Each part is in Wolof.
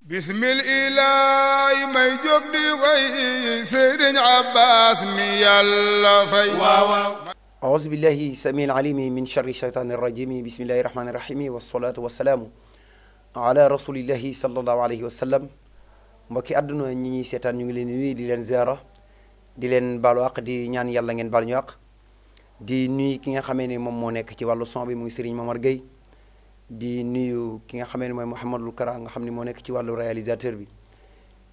bismillah may jóg di way Sëriñ Abbas mi Yàlla fay waaw أعوذ بالله السميع العليم من شر الشيطان الرجيم بسم الله الرحمن الرحيم والصلاة والسلام على رسول الله صلى الله عليه وسلم mbokki àdduna ñi ñuy seetaan ñu ngi leen di nuyu di leen ziara di leen baalu àq di ñaan yàlla ngeen baal ñu àq di nuyu ki nga xamee ne moom moo nekk ci wàllu son bi muy Serigne Momar Gueye di nuyu ki nga xamee ne mooy Mouhamadul Kara nga xam ne moo nekk ci wàllu réalisateur bi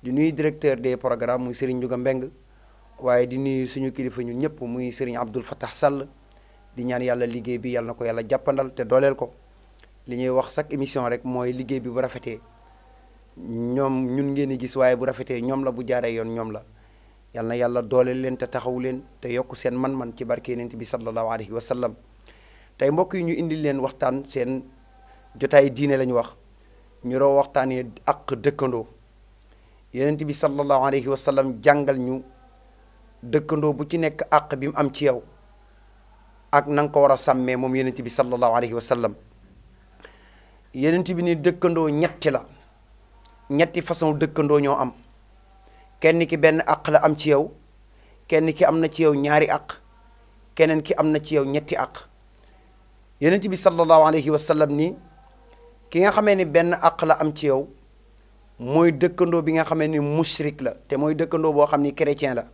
di nuyu directeur des programmes muy Serigne Ndiouga Mbeng waaye di nuyu suñu kilifa ñun ñëpp muy Serigne Abdoul Fattah Sall di ñaan yàlla liggéey bi yàlla na ko yàlla jàppandal te dooleel ko li ñuy wax chaque émission rek mooy liggéey bi bu rafetee ñoom ñun ngeen di gis waaye bu rafetee ñoom la bu jaaree yoon ñoom la yàlla na yàlla dooleel leen te taxaw leen te yokk seen man-man ci barke Yonent bi sallallahu alayhi wa sallam tey mbokk yi ñu indil leen waxtaan seen jotaay diine lañu wax ñu roo waxtaanee ak dëkkandoo Yonent bi sallallahu alayhi wa sallam jàngal ñu dëkkandoo bu ci nekk àq bi mu am ci yow ak na nga ko war a sàmmee moom Yonent bi sallallahu alayhi wa sallam Yonent bi ni dëkkandoo ñetti la ñetti façon dëkkandoo ñoo am kenn ki benn àq la am ci yow kenn ki am na ci yow ñaari àq keneen ki am na ci yow ñetti àq Yonent bi sallallahu alayhi wa sallam ni ki nga xamee ni benn àq la am ci yow mooy dëkkandoo bi nga xamee ni mushrik la te mooy dëkkandoo boo xam ni chrétien la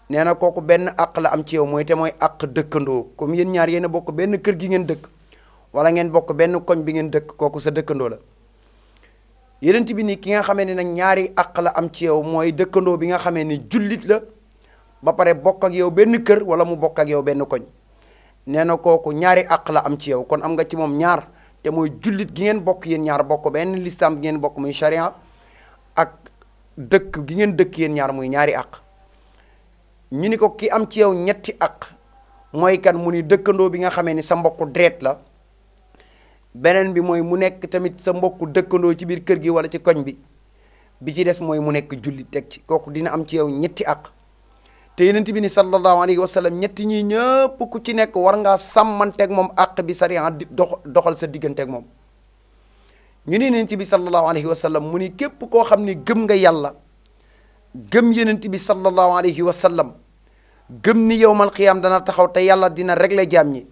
nee na kooku benn àq la am ci yow mooy te mooy àq dëkkandoo comme yéen ñaar yéen a bokk benn kër gi ngeen dëkk wala ngeen bokk benn koñ bi ngeen dëkk kooku sa dëkkandoo la Yonent bi ni ki nga xamee ni nag ñaari àq la am ci yow mooy dëkkandoo bi nga xamee ni jullit la ba pare bokk ak yow benn kër wala mu bokk ak yow benn koñ nee na kooku ñaari àq la am ci yow kon am nga ci moom ñaar te mooy jullit gi ngeen bokk yéen ñaar bokk benn lislaam gi ngeen bokk muy charia ak dëkk gi ngeen dëkk yéen ñaar muy ñaari àq ñu ni ko ki am ci yow ñetti àq mooy kan mu ni dëkkandoo bi nga xamee ni sa mbokku deret la beneen bi mooy mu nekk tamit sa mbokku dëkkandoo ci biir kër gi wala ci koñ bi ci des mooy mu nekk jullit teg ci kooku dina am ci yow ñetti àq te Yonent bi ni sallallahu alayhi wa sallam ñetti ñi ñëpp ku ci nekk war ngaa sàmmanteeg moom àq bi sariya di doxal sa digganteeg moom ñu ne Yonent bi sallallahu alayhi wa sallam mu ni képp koo xam ni gëm nga yàlla gëm Yonent bi sallallahu alayhi wa sallam gëm ni yowmal xiyaam dana taxaw te yàlla dina régler jaam ñi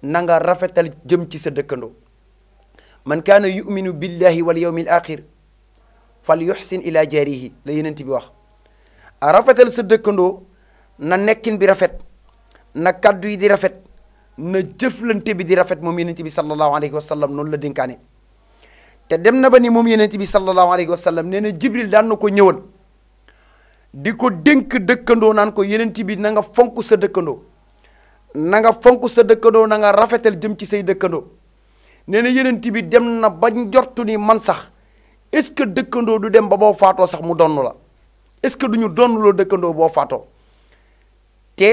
na nga rafetal jëm ci sa dëkkandoo man kaana yuminu billahi wal yawmil axir fal yuxsin ila jaarihi la Yonent bi wax rafetal sa dëkkandoo na nekkin bi rafet na kaddu yi di rafet na jëflante bi di rafet moom Yonent bi sallallahu alayhi wa sallam noonu la dénkaane te dem na ba ni moom Yonent bi sallallahu alayhi wa sallam nee na Jibril daan na ko ñëwal di ko dénk dëkkandoo naan ko Yonent bi na nga fonk sa dëkkandoo na nga fonk sa dëkkandoo na nga rafetal jëm ci say dëkkandoo nee na Yonent bi dem na ba njortu ni man sax est-ce que dëkkandoo du dem ba boo faatoo sax mu donn la est-ce que du ñu donnuloo dëkkandoo boo faatoo te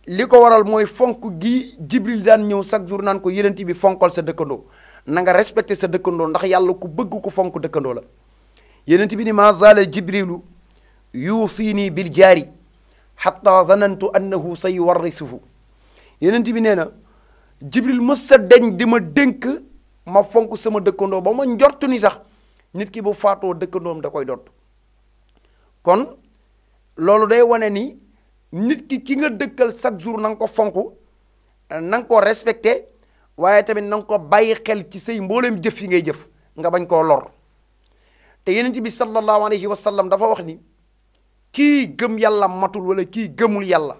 li ko waral mooy fonk gi Jibril daan ñëw chaque jour naan ko Yonent bi fonkal sa dëkkandoo na nga respecté sa dëkkandoo ndax yàlla ku bëgg ku fonk dëkkandoo la Yonent bi ni ma zaala Jibrilu yuusini bil jaari xatta zanantu annahu sa yuwarrisuhu Yonent bi nee na Jibril mës sa deñ di ma dénk ma fonk sama dëkkandoo ba ma njortu ni sax nit ki bu faatoo dëkkandoom da koy doon kon loolu day wane ni nit ki nga dëkkal chaque jour na nga ko fonk na nga ko respecté waaye tamit na nga ko bàyyi xel ci say mbooleem jëf yi ngay jëf nga bañ koo lor te Yonent bi sallallahu alayhi wa sallam dafa wax ni kii gëm yàlla matul wala kii gëmul yàlla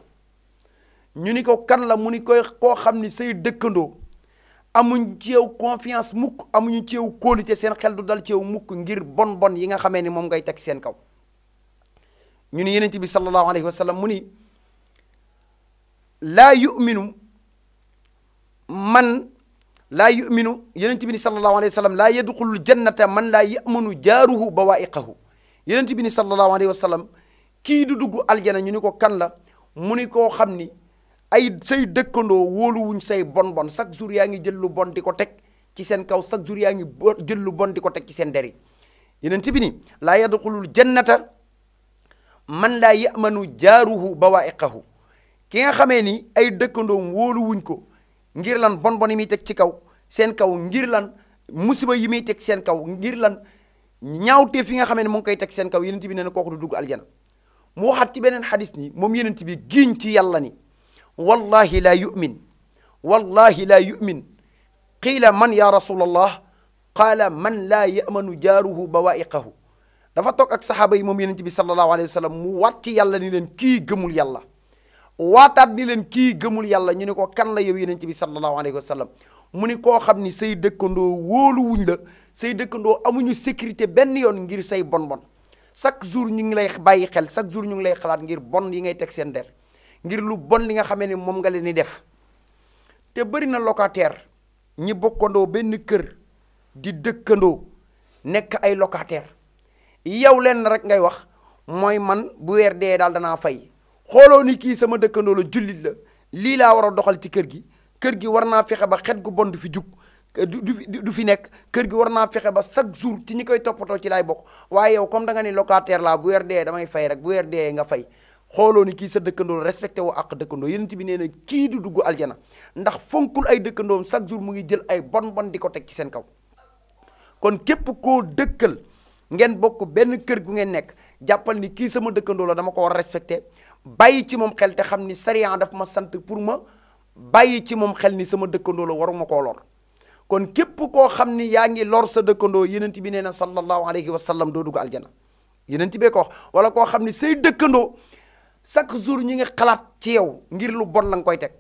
ñu ni ko kan la mu ni koy koo xam ni say dëkkandoo amuñ ci yow confiance mukk amuñu ci yow kóolute seen xel du dal ci yow mukk ngir bon yi nga xamee ni moom ngay teg seen kaw ñu ni Yonent bi sallallahu alayhi wa sallam mu ni laa yuminu Yonent bi ni sallallahu alayhi wa sallam laa yadxulul jannata man laa yamanu jaaruhu bawaiqahu Yonent bi ni sallallahu alayhi wa sallam kii du dugg aljana ñu ni ko kan la mu ni koo xam ni ay say dëkkandoo wóoluwuñ say bon chaque jour yaa ngi jël lu bon di ko teg ci seen kaw chaque jour yaa ngi jël lu bon di ko teg ci seen deri Yonent bi ni laa yadxulul jannata man laa yamanu jaaruhu bawaiqahu ki nga xamee ni ay dëkkandoom wóoluwuñ ko ngir lan bon yi muy teg ci kaw seen kaw ngir lan musiba yi muy teg seen kaw ngir lan ñaawtee fi nga xamee ne mu ngi koy teg seen kaw yenent bi nee na kooku du dugg aljana mu waxaat ci beneen xadis ni moom yenent bi giiñ ci yàlla ni wallahi laa yu'min wallahi laa yu'min qiila man ya rasulallah qaala man laa yamanu jaaruhu bawaiqahu dafa toog ak saxaaba yi moom yenent bi sallallahu alayhi wa sallam mu waat ci yàlla ni leen kii gëmul yàlla waataat ni leen kii gëmul yàlla ñu ne ko kan la yow yenent bi sallallahu alayhi wa sallam mu ni koo xam ni say dëkkandoo wóoluwuñ la say dëkkandoo amuñu sécurité benn yoon ngir say bon chaque jour ñu ngi lay bàyyi xel chaque jour ñu ngi lay xalaat ngir bon yi ngay teg seen der ngir lu bon li nga xamee ne moom nga leen di def te bëri na locataire ñi bokkandoo benn kër di dëkkandoo nekk ay locataire yow leen rek ngay wax mooy man bu weer dee daal danaa fay xooloo ni kii sama dëkkandoo la jullit la lii laa war a doxal ci kër gi war naa fexe ba xet gu bon du fi jug du fi nekk kër gi war naa fexe ba chaque jour ci ñi koy toppatoo ci laay bokk waaye yow comme da nga ni locataire laa bu weer dee damay fay rek bu weer dee nga fay xooloo ni kii sa dëkkandoo respecté woo ak dëkkandoo yenent bi nee na kii du dugg aljana ndax fonkul ay dëkkandoom chaque jour mu ngi jël ay bon di ko teg ci seen kaw kon képp koo dëkkal ngeen bokk benn kër gu ngeen nekk jàppal ni kii sama dëkkandoo la dama ko war a respecté bàyyi ci moom xel te xam ni sariya daf ma sant pour ma bàyyi ci moom xel ni sama dëkkandoo la waruma koo lor kon képp koo xam ni yaa ngi lor sa dëkkandoo yenent bi nee na sallallahu alayhi wa sallam doo dugg aljana yenent bee ko wax wala koo xam ni say dëkkandoo chaque jour ñu ngi xalaat ci yow ngir lu bon la nga koy teg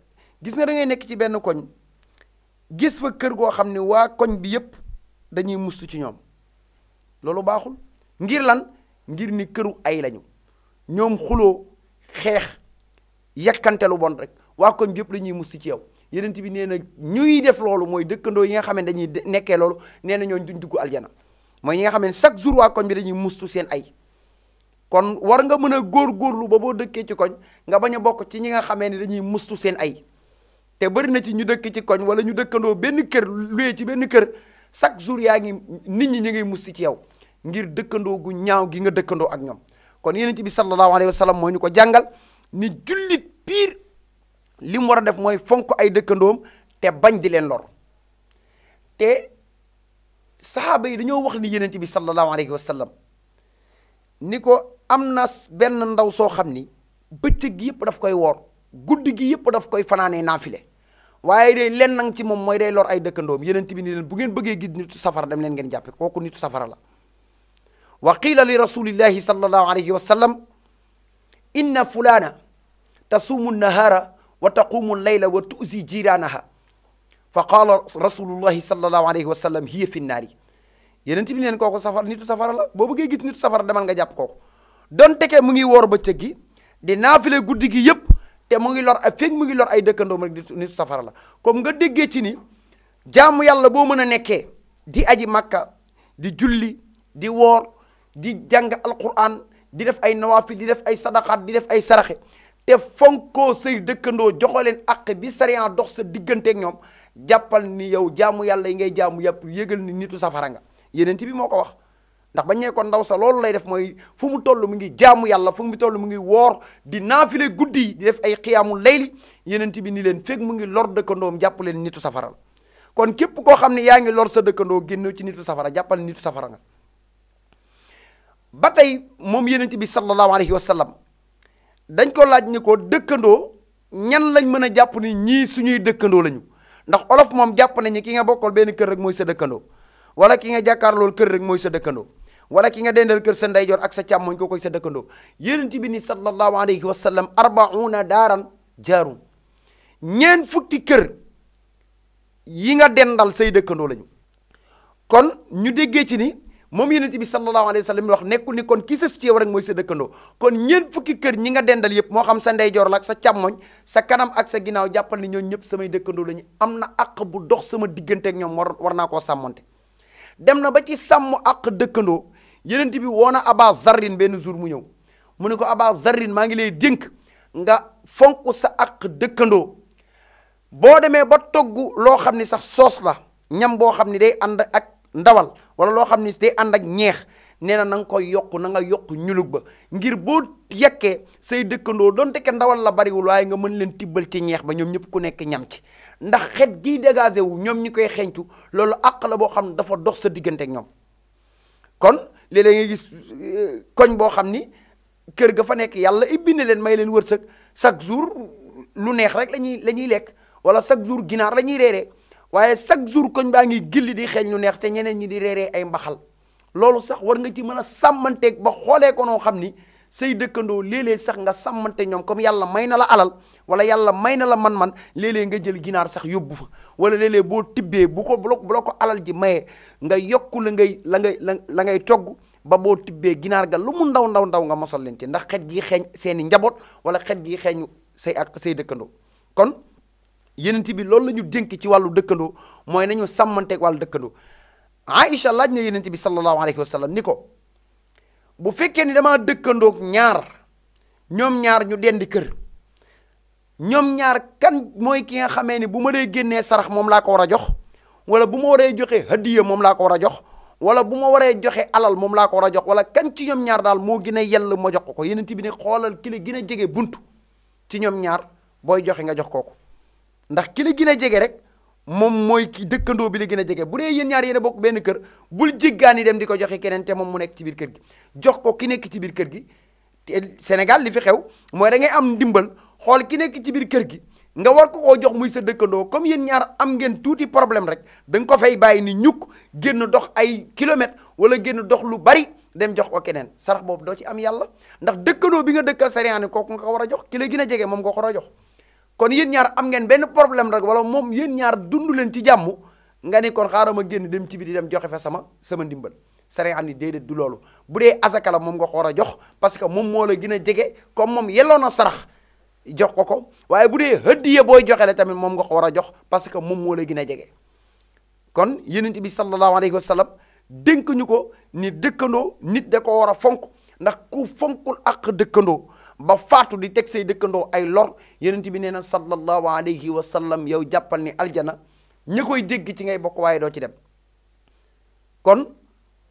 gis nga da ngay nekk ci benn koñ gis fa kër goo xam ni waa koñ bi yépp dañuy mustu ci ñoom loolu baaxul ngir lan ngir ni këru ay lañu ñoom xuloo xeex yakkante lu bon rek waa koñ bi yëpp la ñuy mustu ci yow yenent bi nee na ñuy def loolu mooy dëkkandoo yi nga xam ne dañuy nekkee loolu nee na ñooñ duñ dugg aljana mooy ñi nga xam ne chaque jour waa koñ bi dañuy mustu seen ay kon war nga mën a góorgóorlu ba boo dëkkee ci koñ nga bañ a bokk ci ñi nga xamee ne dañuy mustu seen ay te bëri na ci ñu dëkk ci koñ wala ñu dëkkandoo benn kër luyee ci benn kër chaque jour yaa ngi nit ñi ñu ngay musti ci yow ngir dëkkandoo gu ñaaw gi nga dëkkandoo ak ñoom kon yenent bi sallallahu alayhi wa sallam moo ñu ko jàngal ni jullit piir li mu war a def mooy fonk ay dëkkandoom te bañ di leen lor te sahaaba yi dañoo wax ni yenent bi sallallahu alayhi wa sallam ni ko am na benn ndaw soo xam ni bëccëg gi yëpp daf koy woor guddi gi yëpp daf koy fanaanee naafile waaye day len nang ci moom mooy day lor ay dëkkandoom yenent bi ni leen bu ngeen bëggee gis nitu safara dem leen ngeen jàppe kooku nitu safara la wa qiila li rasulillahi sallallahu alayhi wa sallam inna fulana tasuumu nahara wa taqumu layla wa tuusi jiranaha fa qaala rasulullahi sallallahu alayhi wa sallam hiya fi nnaari yenent bi leen kooku safara nitu safara la boo bëggee gis nitu safara demal nga jàpp kooku donte ke mu ngi woor bëccëg gi di naafile guddi gi yëpp te mu ngi lor feeg mu ngi lor ay dëkkandoom rek nitu safara la comme nga déggee ci ni jaamu yàlla boo mën a nekkee di aji makka di julli di woor di jàng alquran di def ay nawaafil di def ay sadaqaat di def ay saraxe te fonkoo say dëkkandoo joxo leen àq bi sariya dox sa digganteeg ñoom jàppal ni yow jaamu yàlla yi ngay jaamu yàpp yëgal ni nitu safara nga yenent bi moo ko wax ndax bañ ne ko ndaw sa loolu lay def mooy fu mu toll mu ngi jaamu yàlla fu mu toll mu ngi woor di naafile guddi yi di def ay xiyaamul layli yenent bi ni leen fekk mu ngi lor dëkkandoom jàpp leen nitu safara la kon képp koo xam ne yaa ngi lor sa dëkkandoo génn ci nitu safara jàppal nitu safara nga ba tey moom yenent bi sallallahu alayhi wa sallam dañ ko laaj ni ko dëkkandoo ñan lañ mën a jàpp ni ñii suñuy dëkkandoo lañu ndax olof moom jàpp nañu ki nga bokkal benn kër rek mooy sa dëkkandoo wala ki nga jàkkaarlool kër rek mooy sa dëkkandoo wala ki nga dendal kër sa ndeyjoor ak sa càmmoñ ko koy sa dëkkandoo yenent bi ni sallallahu alayhi wa sallam 40 daaran jaarun ñeen fukki kër yi nga dendal say dëkkandoo lañu kon ñu déggee ci ni moom yenent bi sallallahu alayhi wa sallam wax nekkul ni kon ki sës ci yow rek mooy sa dëkkandoo kon ñeen fukki kër ñi nga dendal yëpp moo xam sa ndeyjoor la ak sa càmmoñ sa kanam ak sa ginnaaw jàppal ni ñoom ñëpp samay dëkkandoo lañu am na àq bu dox sama digganteeg ñoom war naa koo sàmmonte dem na ba ci sàmm àq dëkkandoo yenent bi woona aba zarrin benn jour mu ñëw mu ne ko aba zarrin maa ngi lay dénk nga fonk sa àq dëkkandoo boo demee ba togg loo xam ni sax soos la ñam boo xam ni day ànd ak ndawal wala loo xam ni day ànd ak ñeex nee na nga koy yokk na nga yokk ñulug ba ngir boo yekkee say dëkkandoo donte ke ndawal la bariwul waaye nga mën leen tibbal ci ñeex ba ñoom ñëpp ku nekk ñam ci ndax xet gii dégagé wu ñoom ñi koy xeeñtu loolu àq la boo xam ne dafa dox sa diggante ak ñoom kon léeg-léeg nga gis koñ boo xam ni kër ga fa nekk yàlla ibbi na leen may leen wërsëg chaque jour lu neex rek la ñuy lekk wala chaque jour ginaar la ñuy reeree waaye chaque jour koñ baa ngi gilli di xeeñ lu neex te ñeneen ñi di reeree ay mbaxal loolu sax war nga ci mën a sàmmanteeg ba xoolee ko noo xam ni say dëkkandoo léeg-léeg sax nga sàmmante ñoom comme yàlla may na la alal wala yàlla may na la man-man léeg-léeg nga jël ginaar sax yóbbu fa wala léeg-léeg boo tibbee bu la ko alal ji mayee nga yokku la ngay togg ba boo tibbee ginaar ga lu mu ndaw nga mosal leen ci ndax xet gi xeeñ seeni njaboot wala xet gi xeeñ say dëkkandoo kon yenent bi loolu la ñu dénk ci wàllu dëkkandoo mooy nañu sàmmanteeg wàllu dëkkandoo Aïcha laaj na yenent bi sallallahu alayhi wa sallam ni ko bu fekkee ni damaa dëkkandoog ñaar ñoom ñaar ñu dendi kër ñoom ñaar kan mooy ki nga xamee ni bu ma dee génnee sarax moom laa ko war a jox wala bu ma waree joxe hadiya moom laa ko war a jox wala bu ma waree joxe alal moom laa ko war a jox wala kan ci ñoom ñaar daal moo gën a yell ma jox ko yenent bi ne xoolal ki la gën a jege buntu ci ñoom ñaar booy joxe nga jox kooku ndax ki la gën a jege rek moom mooy ki dëkkandoo bi la gën a jege bu dee yéen ñaar yéen a bokk benn kër bul jéggaani dem di ko joxe keneen te moom mu nekk ci biir kër gi jox ko ki nekk ci biir kër gi Sénégal li fi xew mooy da ngay am ndimbal xool ki nekk ci biir kër gi nga war ko koo jox muy sa dëkkandoo comme yéen ñaar am ngeen tuuti problème rek da nga ko fay bàyyi ni ñukk génn dox ay kilomètres wala génn dox lu bari dem jox ko keneen sarax boobu doo ci am yàlla ndax dëkkandoo bi nga dëkkal sariyaani kooku nga ko war a jox ki la gën a jege moom nga ko war a jox kon yéen ñaar am ngeen benn problème rek wala moom yéen ñaar dund leen ci jàmm nga ni kon xaaral ma génn dem ci biir di dem joxe fa sama ndimbal sariya ni déedéet du loolu bu dee asaka la moom nga ko war a jox parce que moom moo la gën a jege comme moom yelloo na sarax jox ko waaye bu dee hëddiya booy joxe la tamit moom nga ko war a jox parce que moom moo la gën a jege kon yonent bi sallallahu alayhi wa sallam dénk ñu ko ni dëkkandoo nit da ko war a fonk ndax ku fonkul ak dëkkandoo ba faatu di teg say dëkkandoo ay lor yonent bi nee na sallallahu alayhi wa sallam yow jàppal ni aljana ña koy dégg ci ngay bokk waaye doo ci dem kon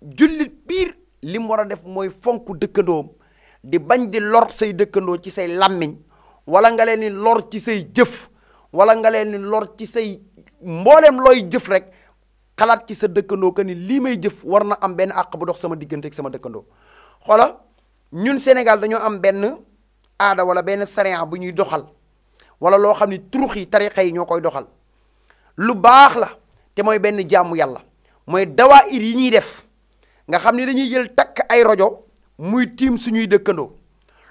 jullit biir li mu war a def mooy fonk dëkkandoom di bañ di lor say dëkkandoo ci say làmmiñ wala nga leen ni lor ci say jëf wala nga leen ni lor ci say mbooleem looy jëf rek xalaat ci sa dëkkandoo que ni lii may jëf war na am benn àq bu dox sama diggante ak sama dëkkandoo xoola ñun Sénégal dañoo am benn aada wala benn sariya bu ñuy doxal wala loo xam ni turux yi tarixa yi ñoo koy doxal lu baax la te mooy benn jaamu yàlla mooy dawaayir yi ñuy def nga xam ni dañuy jël takk ay rajo muy tiim suñuy dëkkandoo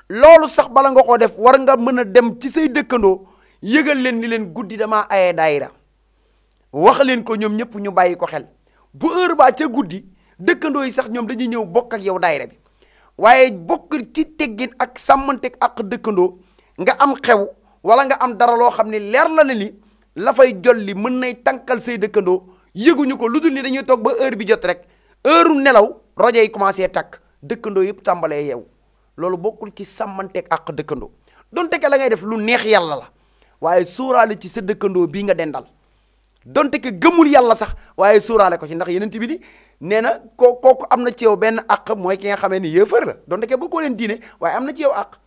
loolu sax bala nga ko def war nga mën a dem ci say dëkkandoo yëgal leen ni leen guddi damaa ayee daayira wax leen ko ñoom ñëpp ñu bàyyi ko xel bu heure baa ca guddi dëkkandoo yi sax ñoom dañuy ñëw bokk ak yow daayira bi waaye bokk ci teggin ak sàmmanteeg ak dëkkandoo nga am xew wala nga am dara loo xam ne leer la ne ni la fay jolli mën nay tànkal say dëkkandoo yëguñu ko lu dul ni dañuy toog ba heure bi jot rek heure nelaw rajo yi commencé takk dëkkandoo yëpp tàmbalee yeewu loolu bokkul ci sàmmanteeg ak dëkkandoo donte ke la ngay def lu neex yàlla la waaye sóoraale ci sa dëkkandoo bii nga dendal donte ke gëmul yàlla sax waaye sóoraale ko ci ndax yeneen bi ni nee na kooku am na ci yow benn àq mooy ki nga xamee ni yéefar la donte ke bokkoo leen diine waaye am na ci yow àq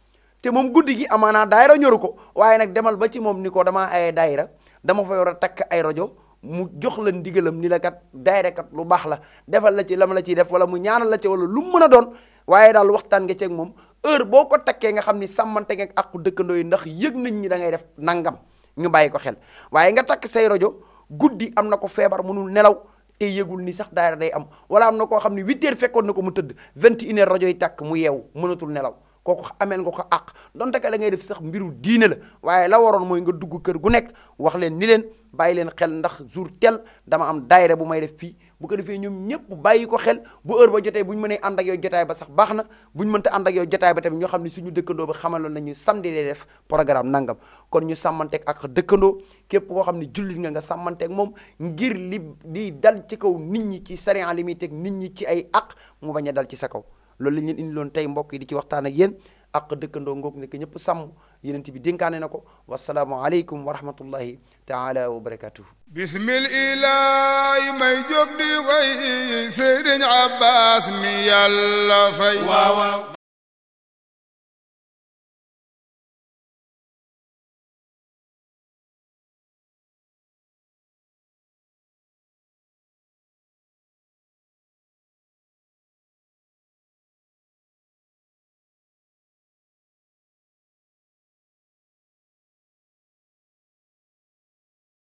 te moom guddi gi amaanaa daayira ñoru ko waaye nag demal ba ci moom ni ko damaa ayee daayira dama fa yor a takk ay rajo mu jox la ndigalam ni la kat daayira kat lu baax la defal la ci lam la ciy def wala mu ñaanal la ci wala lu mu mën a doon waaye daal waxtaan nga ceeg moom heure boo ko takkee nga xam ni sàmmante nga ak dëkkandoo yi ndax yëg nañ ñi da ngay def nangam ñu bàyyi ko xel waaye nga takk say rajo guddi am na ko feebar mënul nelaw te yëgul ni sax daayira day am wala am na koo xam ne 8 heures fekkoon na ko mu tëdd 21 heures rajo yi tàkk mu yeewu mënatul nelaw kooku ameen nga ko àq donte ka la ngay def sax mbiru diine la waaye la waroon mooy nga dugg kër gu nekk wax leen ni leen bàyyi leen xel ndax jour tel dama am daayira bu may def fii bu ko defee ñoom ñëpp bàyyi ko xel bu heure ba jotee bu ñu mënee ànd ak yow jotaay ba sax baax na bu ñu mënta ànd ak yow jotaay ba tamit ñoo xam ne suñu dëkkandoo ba xamaloon nañu samedi lay def programme nangam kon ñu sàmmanteeg ak dëkkandoo képp koo xam ne jullit nga sàmmanteeg moom ngir li dal ci kaw nit ñi ci sariya li muy teg nit ñi ci ay àq mu bañ a dal ci sa kaw loolu lañ leen indi loon tey mbokk yi di ci waxtaan ak yéen ak dëkkandoo ngoog nekk ñëpp sàmm yenent bi dénkaane na ko wasalaamu aleykum wa rahmatullahi taala wa barakatuhu bismillahi may jóg di way Sëriñ Abbas mi yàlla fay